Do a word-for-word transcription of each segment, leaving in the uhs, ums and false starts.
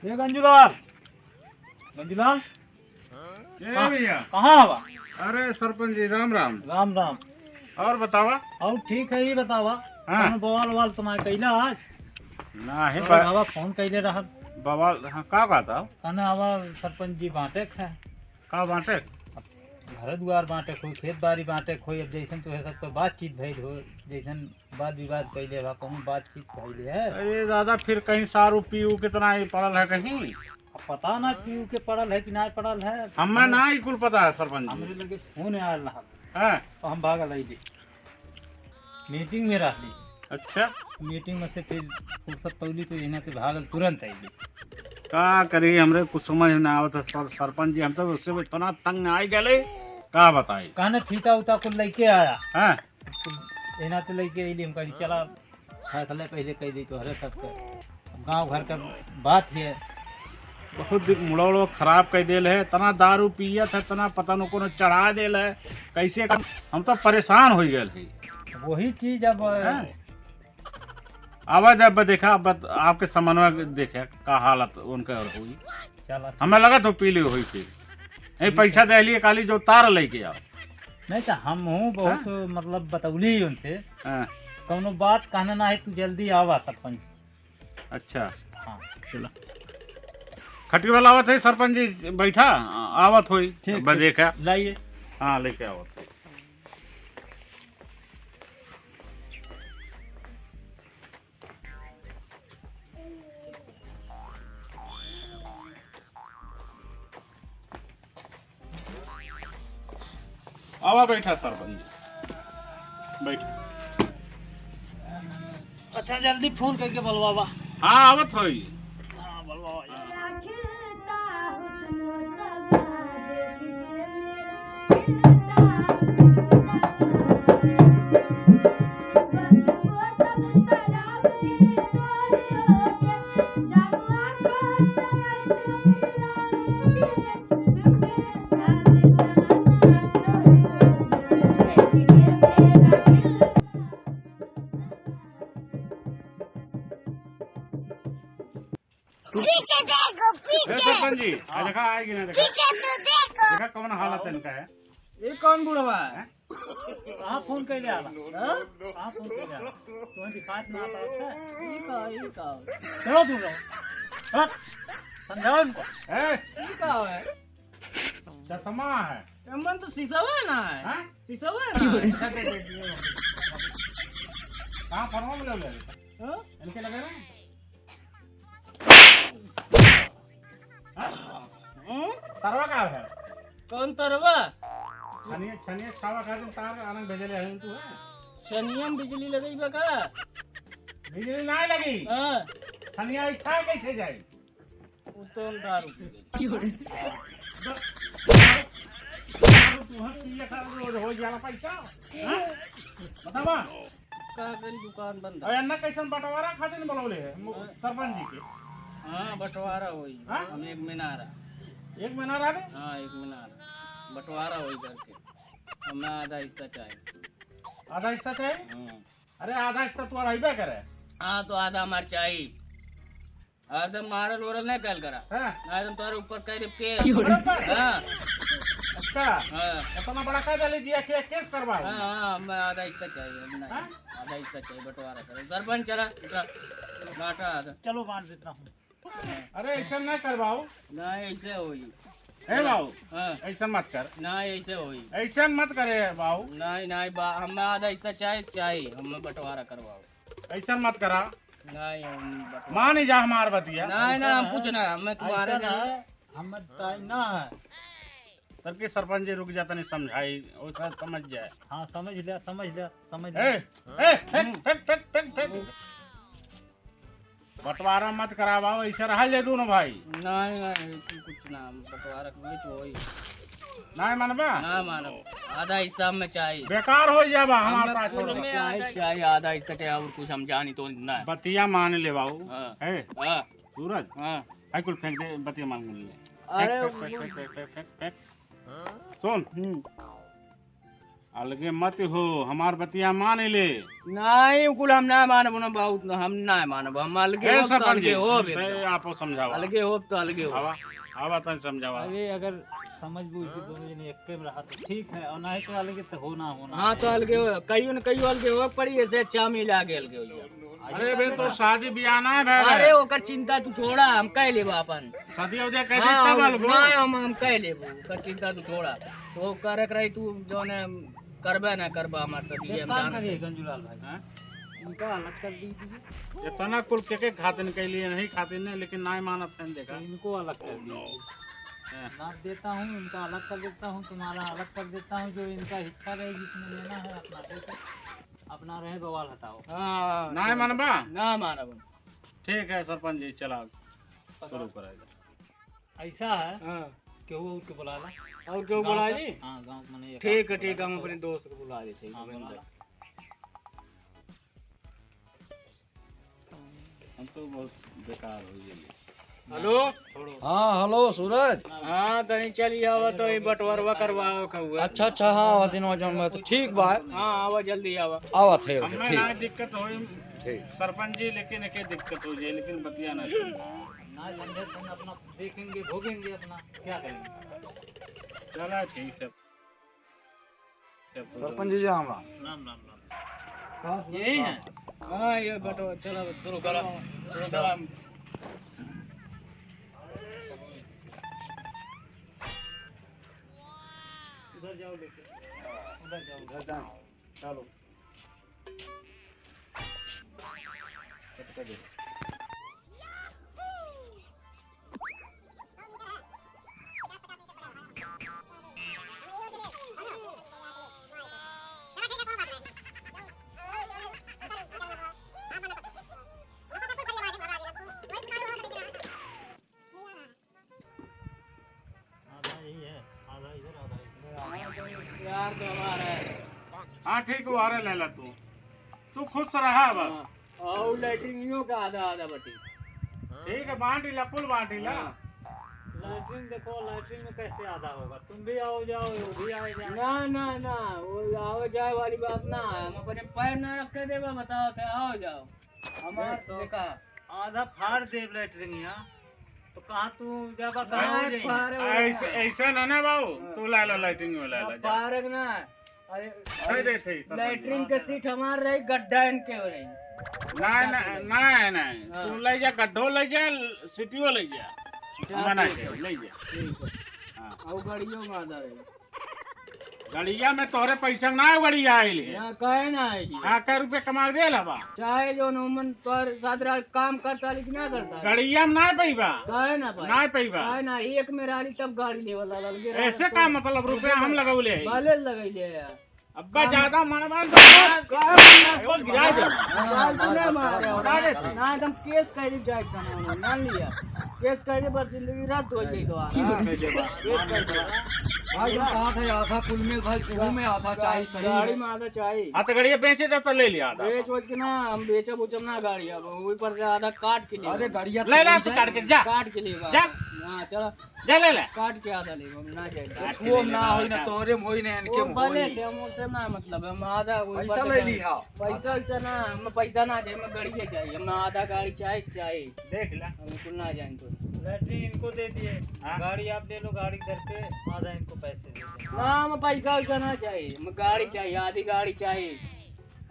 ए गंजूलाल, गंजूलाल, ए कहाँ, भैया। कहाँ हवा? अरे सरपंच जी, राम राम। राम राम। और बतावा? और ठीक है, ये बतावा, हाँ। कौनो बवाल ववाल तो ना कैला आज? ना है और बा- हवा फोन कैले रहल। बवाल, हाँ, का बात है? कहना हवा सरपंच जी बांटे क है। का बांटे? घर दुआर बांटे क होई, खेत बारी बांटे क होई, अब जैसन तो है सब तो बातचीत भइल हो, जैसन वाद विवाद कैले बा, कौनो बातचीत भइले है? अरे दादा, फिर कहीं सारू पीऊ कितना ही पड़ल है कहीं? अब पता ना पीऊ के पड़ल है कि ना पड़ल है। हमें ना ही कुल पता है सरपंच जी। हमरे लगे फोन आयल रहा। हाँ। तो हम भागल अइली। मीटिंग में रहली। अच्छा। मीटिंग में से फिर फुर्सत पौली तो यहाँ से भागल तुरंत अइली। का करी, हमरे कुछ समझ ना आवत है सर, सरपंच जी, हम तो उससे इतना तंग आ गए, का बताई। कहने फीता उता कुल लेके आया। हाँ। एना तो लेके अइली, हम कहली, "चला, फैसला पहले कह दी तोहरे सबके। अब गाँव घर का बात है।" बहुत दिन मुड़ो उड़ो खराब कर देल है, इतना दारू पियत है, इतना पता न कोनो चढ़ा देल है, कैसे का, हम तो परेशान हो गए थे। वही चीज अब हैं? आवाज अब देखा, अब आपके समन्वय देखे का हालत उनका हुई। चला। हमें लगा तो पी ली हुई थी। नहीं, पैसा दे लिए, काली जो तार लेके आओ। नहीं तो हम हूँ बहुत, हाँ? मतलब बतौली उनसे। हाँ। कौनो बात कहना ना है, तू जल्दी आवा सरपंच। अच्छा। हाँ। चला। खटिया वाला आवत है सरपंच जी, बैठा, आवत होई। ठीक, अब ठीक। देखा। लाइए। हाँ, लेके आवत है। आवा बैठा सरपंच जी, बैठ। अच्छा, जल्दी फोन करके बुलवावा। हाँ, आवत होई। हाँ, बुलवावा। पीछे देखो, ए, पीछे। सरपंच जी, आ देखा, आएगी ना, देखा। पीछे तो देखो। देखा, कौन हालत है इनका है? ये कौन बुढ़वा है? हैं? कहाँ फोन कैले आला? हाँ? कहाँ फोन कैले आला? तुम्हें दिखात ना आता है? ये का, ये का? चलो दूर रहो। हट। समझाओ इनको। ए! ये का है? चश्मा है। एमन तो शीशवा ना है। हाँ? शीशवा ना है। अच्छा, दे, दे, दे। कहाँ फरवा में ले ले? हाँ? इनके लगे ना? हाँ? तरवा का है? कौन तरवा? छनिया, छनिया खावा खातिर तार आनंद भेजले हन तू, हैं? छनिया में बिजली लगई बा का? बिजली ना लगी। हाँ। छनिया ई खा कैसे जाई? उ तो हम दारू पी गई। दारू तू हम पिए खा रोज हो जाला पैसा, हैं? बतावा। का करी, दुकान बंद है। अरे अन्ना कैसन बंटवारा खातिर न बोलौले है, मु-, हाँ। सरपंच जी के। हाँ, बंटवारा होई। हाँ? हम एक मीनार है। एक मीनार आ रे? हाँ, एक मीनार। बंटवारा होई करके। हमें आधा हिस्सा चाही। आधा हिस्सा चाही? हाँ। अरे आधा हिस्सा तोहर हइबे करे। हाँ, तो आधा हमार चाही। एकदम मारल ओरल नहीं कल करा। हाँ। ना एकदम तोहरे ऊपर कह देब केस। मेरे ऊपर? हाँ। अच्छा। हाँ। इतना बड़ा कह देली जिया कि केस करवाओ। हाँ, हाँ, मैं आधा हिस्सा चाहिए, अब नहीं। हाँ? आधा हिस्सा चाहिए, बंटवारा करो। सरपंच चला, उठा, बांटा आधा। चलो बांट देता हूँ। हाँ। अरे ऐसा नहीं करवाओ। नहीं, ऐसे होई। ए बाबू, हाँ। ऐसा मत कर। नहीं, ऐसे होई। ऐसा मत करे बाबू। नहीं, नहीं, बा-, हमें आधा हिस्सा चाहे, चाहे, हमें बंटवारा करवाओ। ऐसा मत करा। नहीं, हम बता- मान ही जा हमार बतिया। नहीं, नहीं, हम कुछ ना, हमें तुम्हारे ऐसा ना नहीं। है, हम ताई ना है। तब के सरपंच जी रुक जा, तनी समझाई, वो सब समझ जाए। हाँ, समझ लिया, समझ लिया, समझ ए, लिया। ए, फेंक, फेंक, फेंक, फेंक, फेंक। बंटवारा मत करावा, ऐसे रह ले दोनों भाई। नहीं, नहीं, तू कुछ ना, बंटवारा नहीं तो वही। नहीं मानबा? ना मानब। आधा हिस्सा में चाही। बेकार हो जाबा हमार हमें साथ कुल थोड़ा। में चाही, आधा चाही, आधा हिस्सा चाही, और कुछ हम जानी तो ना। बतिया मान ले बाबू। हाँ। है? हाँ। सूरज? हाँ। है कुल फेंक दे, बतिया मान ले। अरे फेंक, फेंक, वो फेंक, फेंक, फेंक, फेंक, फेंक। सुन। हम्म। अलगे मत हो, हमार बतिया मान ले। नहीं, कुल हम ना मानब ना बाबू, हम ना मानब, हम अलगे ए होब तो सरपंच अलगे जी, होब ए, एकदम। आपो समझावा। अलगे होब तो अलगे होब। आवा, आवा तनी समझावा। अरे अगर समझ बूझ के दोनों जने एक्के में रहा तो ठीक है, और नहीं तो अलगे तो होना, होना हाँ, है। तो अलगे हो, कहियो न कहियो अलगे हो पड़ी, ऐसे अच्छा मिला के अलगे हो जाओ। अरे बे, तो शादी बियाह ना है भाई। अरे ओकर चिंता तू छोड़ा, हम कह लेबा अपन। शादी उदी कर दी हाँ, तब अलगो। ना, हम, हम कह लेबो, ओकर चिंता तू छोड़ा। तो करे के रही तू जौन है, करबे ना करबा हमार शादी, एक हम काम जानत करिए हई। गंजूलाल भाई, हाँ? इनका अलग कर दीजिए। इतना कुल के, के खातिन के लिए नहीं खातिन ने, लेकिन नाय मानत है, देखा। इनको अलग कर दीजिए। हाँ। नाप देता हूँ, इनका अलग कर देता हूँ, तुम्हारा अलग कर देता हूँ, जो इनका हिस्सा रहे जिसमें लेना है अपना दे दो, अपना रहे बवाल हटाओ। हाँ, नाय मानबा? ना मानब। ठीक है सरपंच जी, चला शुरू करा जाए। ऐसा है, हाँ। केहू और के बुला ला। और केहू गाँव बुला का? ली? हाँ, गाँव के मने एक ठीक है, आदमी ठीक बुला है, हम ला। अपने दोस्त को बुला लेते हैं, हाँ, गोविंद। बुला ला। हम तो बहुत बेकार हो गए। हेलो। हाँ, हेलो सूरज। हाँ, तनी चली आवा तो ये बंटवारवा करवाओ का हुआ। अच्छा, अच्छा, हाँ, आवा दिनवा जौन में तो ठीक बा। हाँ, आवा जल्दी आवा। आवा थे, हमें ठीक। ना दिक्कत होई ठीक। सरपंच जी, लेकिन एक दिक्कत हो जाए, लेकिन बतिया ना सुन। ना समझे तो अपना देखेंगे, भोगेंगे अपना, क्या करेंगे? चला ठीक है। सरपंच जी, राम राम। राम राम राम। यही है? हाँ, ये बटो, चलो, शुरू करो, शुरू करो। उधर जाओ लेके, उधर जाओ। उधर जाओ, चलो। आधा यही है, आधा इधर, आधा इधर। यार, तो हमारा है। हाँ, ठीक, वो आ रहा, ले ला तू। तू खुश रहा बस। हाँ, और लैट्रिनियों का आधा, आधा बटी। ठीक है, बांट ही ला, कुल बांट ही ला। हाँ। लैट्रिन देखो, लैट्रिन में कैसे आधा होगा? तुम भी आओ जाओ, वो भी आए जाए। ना, ना, ना, वो आओ जाए वाली बात ना है। हम अपने पैर ना रख के देबा, बताओ, तो आओ जाओ। हमार ए, तो देखा। आधा फाड़ देब लैट्रिनिया, तो कहाँ तू जाबा, कहाँ हो जाई? फाड़ ऐसे, ऐसे ना, ना बाबू, हाँ। तू ला ला लैट्रिन में ला ला, जा। फाड़क ना। अरे, नहीं देते, सब लैट्रिन के सीट हमार रही, गड्ढा इनके हो रही। नहीं, नहीं, नहीं, नहीं। हाँ। तू ले जा, गड्ढो ले जा, सीटियो ले जा। जा, मना ठीक है। के, ले जा। ठीक है। हाँ। और गाड़ियों में आधा रही। गड़िया में तोहरे पैसा ना गड़िया आइल है। ना, काहे ना आइल है? हाँ, कै रुपया कमा के दे लबा? चाहे जो नौमन तोहरे साथ रह, काम करता लेकिन ना करता। गड़िया में ना पैबा। काहे ना पाई? ना पैबा। काहे ना? एक में रहली तब गाड़ी लेवल ला लगे ऐसे रहल का तो मतलब? रुपया हम लगौले है। भले लगैले है। अब्बा ज्यादा मनवा तो का, का, का, का गिरा दे। फालतू ना मारे। बता देते। ना एकदम केस करी जाए तना, मान लिया। केस करी पर जिंदगी रद्द हो जाई तो। हाँ, हाँ। केस करी। भाई, हम कहा था, आधा कुल में भाई, तुहू में आधा चाही, सही गाड़ी है। में आधा चाही। हाँ, तो गड़िया बेचे दे तो ले लिया आधा। बेच वोच के ना, हम बेचब उचब ना गाड़ी, अब वही पर से आधा काट के ले। अरे, गड़िया ले ला, तो तू ले काट के जा। काट के ले बा। जा। हाँ, चलो। जा ले ले। काट के आधा ले, हम ना जाए। काट के वो ले ना ले, होई ना, ना। तोरे में होई ना, इनके वो में भले होई। से, हम उससे ना मतलब, हम आधा वो पैसा बचे ले जाए। ली, हाँ। पैसा वैसा ना, हम पैसा ना चाहिए, हमें गड़िए चाहिए, हमें आधा गाड़ी चाहे, चाहे। देख ला। हम कुल ना जाए तो। लैट्रिन इनको दे दिए, हाँ। गाड़ी आप ले लो, गाड़ी घर पे, आधा इनको पैसे दे दो। ना, हमें पैसा वैसा ना चाहिए, हमें गाड़ी चाहिए, आधी गाड़ी चाहिए।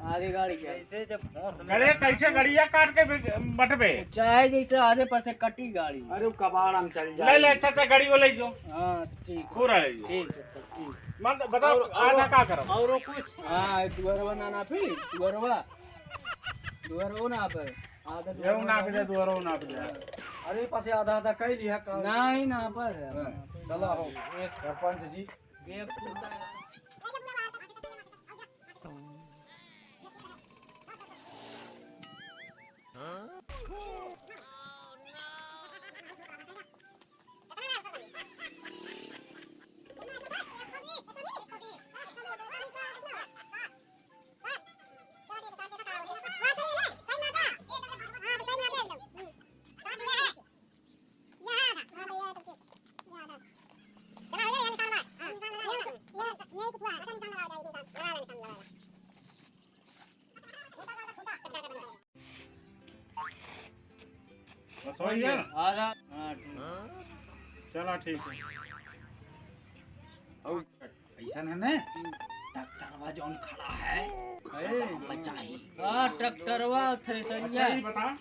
आगे गाड़ी क्या? कैसे जब होश में अरे, रहना कैसे तो गड़िया काट के बि-, बटबे? चाहे जैसे आधे पर से कटी गाड़ी। अरे, वो कबाड़ हम चल ले, ले, जाए। अच्छा, अच्छा, गाड़ी वो ले जो। हाँ, तो ठीक है। पूरा ले जो। ठीक है, तो ठीक। मत बताओ, और, आधा और, का करब? और कुछ? हाँ, दुअरवा ना नापी, दुअरवा। दुअरवा नापे। आधा ये दुअरवा नाप दे, नापे। दुअरवा नाप दे। अरे, पासे आधा, आधा कह लिया काम। नहीं, ना पर है। हाँ, चला हो। एक सरपंच जी। एक कुर्ता। बस हो गया? आधा। हाँ, ठीक। चला, ठीक है। और ऐसा है ना, ट्रैक्टरवा जौन खड़ा है, ए, बचाई। हाँ, ट्रैक्टरवा, थ्रेसरिया। अच्छा, ये बता।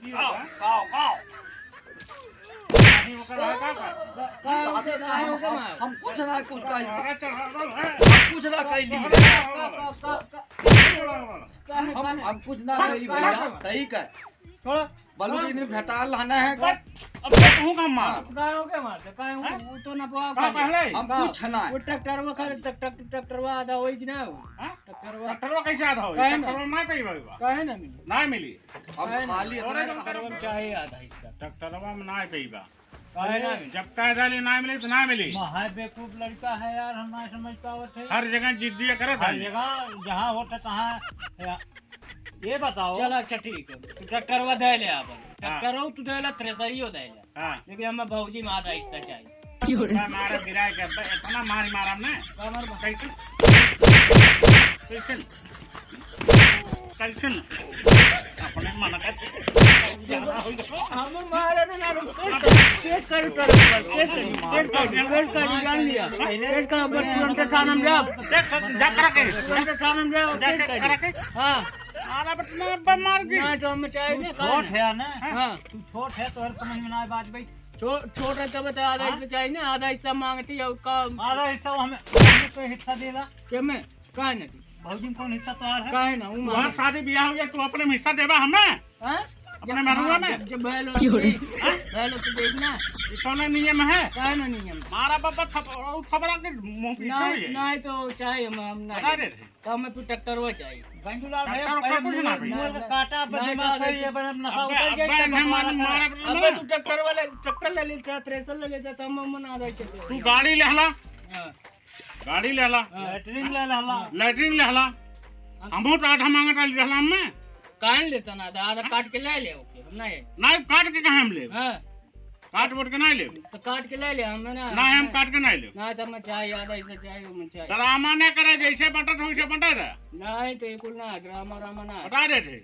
ये आओ, बता। आओ, आओ। नहीं, वो कर रहा है, का कर? का, का, का, का, हम कुछ ना, कुछ का, अरे, चढ़ा दो, है। हम कुछ ना कैली। का, का, का, का, का, हम, हम कुछ ना कैली भैया, सही कर। छोड़। बालू के इधर भेटा लाना है। बस, अब तो तू का मार। गायों के मार दे, गायों के, हैं? वो तो ना बोआ का खा ले। पहले? हम का? कुछ ना। वो ट्रैक्टर वो खा, ट्रैक्टर, ट्रैक्टर वो आधा होई कि ना हो? हैं? ट्रैक्टर वो। ट्रैक्टर वो कैसे आधा होई? काहे ना? ट्रैक्टर वो ना कही भाई बा। काहे ना मिली? ना मिली। अब काहे ना? खाली और इतना जब ट्रैक्टर वो चाहे आधा हिस्सा। ट्रैक्टर वो में ना कही बा। काहे ना मिली? जब कह डाली ना मिली तो ना मिली। महाय बेवकूफ लड़का है यार, हम ना समझ पावत है। हर जगह जिद्दिया करत हर है। जगह जहाँ होता तहाँ या-, ये बताओ। चल, अच्छा, ठीक है, तू ट्रैक्टरवा दे ले आपन। हाँ। ट्रैक्टरो तू दे ले, थ्रेसरियो दे ले। हाँ। लेकिन हमें भौजी में आधा हिस्सा चाहिए। मैं मारा गिराए के, अब्बे, इतना मार मारा हमने। कमर में। कैसन? कैसन? कैसन? अपने मन का हम मारे ना, ना, चेक कर, चेक कर, चेक कर, चेक कर, चेक कर, जान लिया। चेक कर, अब तुरंत थाना में जाओ। चेक कर, जा करा के। तुरंत थाना में जाओ, जा चेक कर। करा के। हाँ। अरे, बट मैं बम मार दी। ना, तो हम चाहे तू ना, छोट है ना? हाँ। तू छोट है, तो हर समझ में ना आए बात भाई। छो-, छोट है तब तो आधा हाँ? हिस्सा चाहिए ना, आधा हिस्सा मांगती है, उसका आधा हिस्सा वो हमें, हमें कोई हिस्सा देला? के में? काहे ना दी? भौजी में कौन हिस्सा तोहार है? काहे ना? वो तुम्हार मांगे। शादी ब्याह हो गया, तू अपने में हिस्सा देबा हमें? हाँ? अपने मरुआ हाँ, में? जब, जब भैलो तो दे, हाँ? भैलो तो देखना। ये कौन नियम है? काहे ना नियम? मारा बाबा थप-, वो थपरा के मुंह पीछे नहीं, हो जाए। नहीं तो चाहे हम, हम नहीं। बता दे रहे। तो हमें तू ट्रैक्टर वो चाहिए। गंजूलाल भैया, ट्रैक्टर ओक्टर पहले कुछ ना मुंह, भैया। मुंह का काटा, अब नहीं, दिमाग नहीं, सही है, बड़ा नशा अबे, उतर जाए, अबे, तो नहीं बकवास मालूम, करे। मारा अबे, तू ट्रैक्टर वाले, ट्रेक्टर ले लेता, थ्रेसर ले लेता, तो हम, हम ना आदा करते। तू गाड़ी लेहला। हाँ। गाड़ी लेहला। हाँ। लैट्रिन लेहला। लैट्रिन लेहला। हाँ। हमहू तो आधा मांगत रहली रहला हमें। काहे न लेता ना, आधा, आधा काट के ले ले, ओके, हम नहीं। नहीं, काट के कहाँ हम लेब? हाँ। काट वोट के नहीं लेब। तो काट के ले ले, हमें ना। नहीं, हम काट के नहीं लेब। ना, तो हमें चाहे, आधा हिस्सा चाहे, हमें चाहे। ड्रामा नहीं करे, जैसे बटत हो, वैसे बटत रहे। नहीं, तो ये कुल ना, ड्रामा, ड्रामा ना। बता देते।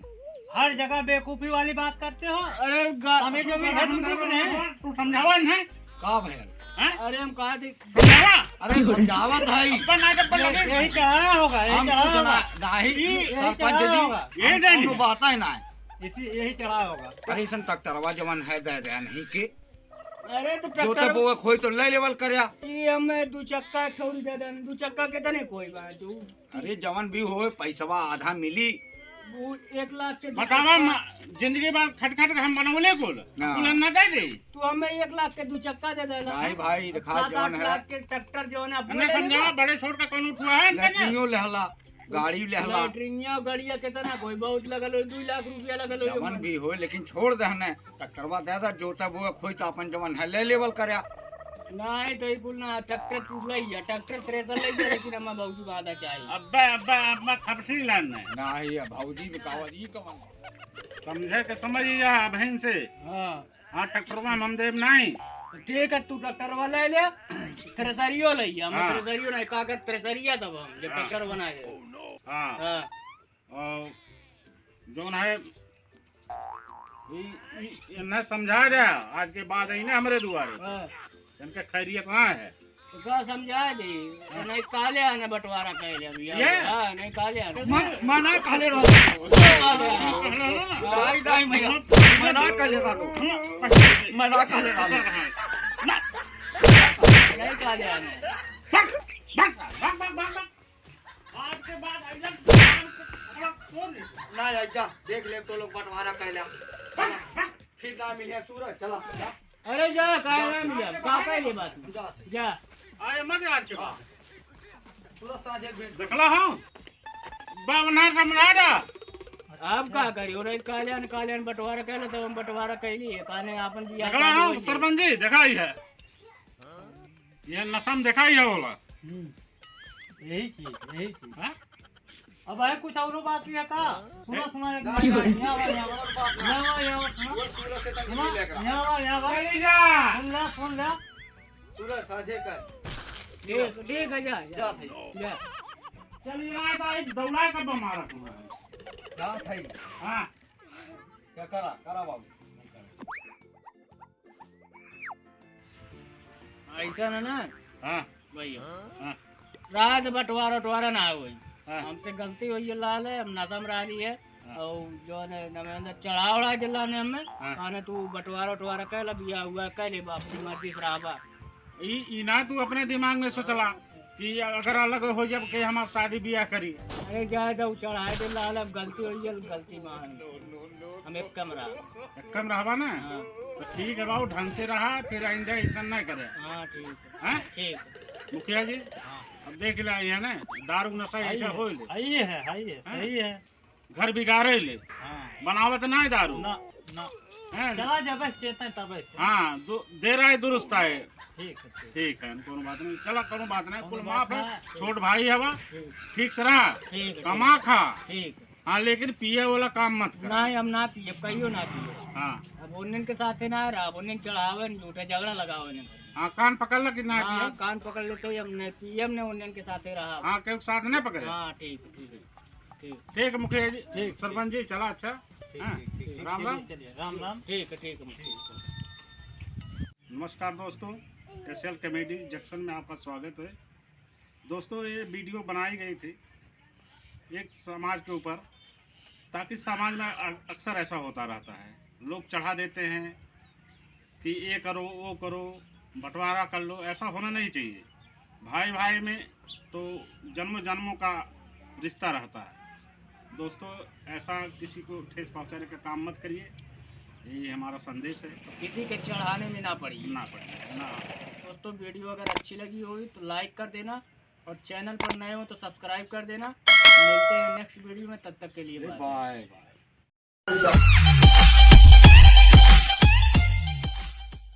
हर जगह बेवकूफी वाली बात करते हो। अरे, गा- हमें जो भी है, तुमको कुछ नहीं। तू समझावा नहीं। का भैया? हैं? अरे, हम कहा थे। समझावा? अरे, समझावत है। अपन ना जब लगे। यही चढ़ाया होगा, यही हम चढ़ाया कुछ होगा। ना, नहीं, यही सरपंच चढ़ाया जी, होगा। ये हम नहीं। कोनो बात ही ना है। इसी, यही चढ़ाया होगा। अरे, इसन ट्रैक्टरवा जवन है, दे दे नहीं के। अरे, तो जो तो ट्रैक्टर वो खोई तो ले लेवल करया। ये हमें दू चक्का थोड़ी दे देना, दू चक्का कितने कोई बा, जो अरे, जवन भी होए, पैसवा आधा मिली। वो एक लाख के दू बतावा, चक्का। मा-, जिंदगी भर खट खट के हम बनवले कुल, हाँ। कुल हम ना दे दे। तू हमें एक लाख के दू चक्का दे देला। भाई, भाई, अब देखा सात जवन आठ है। लाख के ट्रैक्टर जवन है, अपने अपने ले समझावा, लेबा। बड़े छोट का कौनो उठुआ है, ना? लैट्रिनो लेहला, गाड़ी लेहला। लैट्रिनिया, गाड़िया कितना कोई बहुत लगल हो, दू लाख रुपया लगल हो जवन जवन। भी होए, लेकिन छोड़ दे हने। ट्रैक्टरवा दे दे, जोते बोए खोई तो अपन जवन है ले लेवल करया। नहीं तो ई कुल ना, ट्रैक्टर तू लइया, ट्रैक्टर थ्रेसर लइया, लेकिन हमार भौजी बाधा चाहिए। अब्बे, अब्बे, अब्बे खपटी लान है। नहीं, ये भौजी बिकावा, ई कवन? समझे के समझ जा अबहिन से। हाँ। हाँ, ट्रैक्टरवा में हम देब नहीं। तो ठीक है, तू ट्रैक्टरवा ले ले, थ्रेसरियो लइया, हम हाँ। थ्रेसरियो नहीं, का कर थ्रेसरिया तब हम, जब हाँ। ट्रैक्टर बनाए। हाँ। हाँ। और जौन है, ई, ई, इन्हें समझा दे, आज के बाद आई ना हमरे दुआरे। हाँ। इनके खैरियत ना है। तो का समझा दे, हाँ। नहीं काले आने बंटवारा कर ले अभी। ये? हाँ, नहीं काले आने। मैं, मैं ना काले रहो। काले आने। दाई, दाई भैया, मैं ना काले रहो। मैं ना काले रहो। नहीं काले आने। भाग, भाग, भाग, भाग, भाग। आज के बाद अइसन काम के कपड़ा खोल दे। ना, जा, देख ले तो लोग बंटवारा कैला। फिर ना मिले सूरज, चला। अरे जा, काहे ना मिले? का कैले बात में? जा। जा। आए मत आज के बाद। पूरा साँझे भेंट। देखला हो? बाबना समझा जा। अब का करी? और कल्याण, कल्याण बंटवारा कैले, तब हम बंटवारा कैली है। काने आपन बियाह देखला शादी हो, होई। सरपंच जी, देखा ही है। ये नशा में देखा ही है होला। हम्म। यही चीज, यही चीज। हाँ? अब है कुछ औरो बात भी है का? सुना, सुना, एक बार यहाँ, यहाँ, यहाँ, यहाँ, यहाँ, यहाँ, सुना। सुना, यहाँ, यहाँ, यहाँ। सुन ले, सुन ले। ठीक, ठीक है, जा, जा। जा भाई। जा। चल, यहाँ का एक दौड़ा का बमारा तुम्हारा। जा भाई। हाँ। क्या करा, करा बाबू। ऐसा ना ना। हाँ। भैया। हाँ। रात बंटवारा उटवारा ना होई। हाँ। हमसे गलती होई है लाल है, हम नशा में रह रही है। हाँ। और जो है ना, नमेंद्र चढ़ा उड़ा दिला ने हमें, हाँ। कहने तू बंटवारा उटवारा कर ले, बिया हुआ कर ले, बाप की मर्जी से रहबा। ई, ई ना तू अपने दिमाग में सोचला कि अगर अलग हो जब के हम अब शादी बियाह करी। अरे जाए दो, चढ़ाए दे लाल, अब गलती होई है, गलती मान। हम एक कम रहा। एक कम रहबा ना? हाँ। तो ठीक है बाबू, ढंग से रहा, फिर आइंदा ऐसा ना करे। हाँ, ठीक है। हैं? ठीक है। मुखिया जी, हाँ। अब देख ले, आई है ना, दारू नशा आई ऐसा है, हो ले। आई है, आई है, हैं? सही है। घर बिगाड़े ले। हाँ। बनावत ना है दारू। ना, ना। हैं? चला जब चेतन तब। हाँ, दु-, दे रहा है दुरुस्त है। ठीक है, ठीक। ठीक है, कोनो बात नहीं। चला, कोनो बात नहीं, कोनो कुल बात माफ है। नहीं। छोट भाई हवा, ठीक। ठीक से रहा। ठीक है, कमा ठीक। खा। ठीक। हाँ, लेकिन पिए वाला काम मत कर। नहीं, हम ना पिए, कहियो ना पिए। हाँ। अब उन्नन के साथे ना रहा, अब उन्नन चढ़ावे न, झूठे झगड़ा लगावे न। हाँ, कान पकड़ ला कि ना हाँ, पिए? कान पकड़ लेते ही हम नहीं पिए, हमने उन्नन के साथे रहा। हाँ, केहू के साथ नहीं पकड़े? हाँ, ठीक, ठीक, ठीक। ठीक है मुखिया जी, ठीक, सरपंच जी, चला अच्छा। ठीक, हाँ, ठीक, ठीक, राम ठीक, राम। चलिए, राम राम। ठीक है, ठीक है, ठीक। नमस्कार दोस्तों, एस एल कॉमेडी जंक्शन में आपका स्वागत है। दोस्तों, ये वीडियो बनाई गई थी एक समाज के ऊपर, ताकि समाज में अ-, अक्सर ऐसा होता रहता है, लोग चढ़ा देते हैं कि ये करो, वो करो, बंटवारा कर लो, ऐसा होना नहीं चाहिए। भाई भाई में तो जन्म जन्मों का रिश्ता रहता है। दोस्तों, ऐसा किसी को ठेस पहुंचाने का काम मत करिए, यही हमारा संदेश है। किसी के चढ़ाने में ना पड़िए। ना पड़िए, ना। दोस्तों, वीडियो अगर अच्छी लगी होई तो लाइक कर देना और चैनल पर नए हो तो सब्सक्राइब कर देना। मिलते हैं नेक्स्ट वीडियो में, तब तक के लिए बाय। बाय बाय।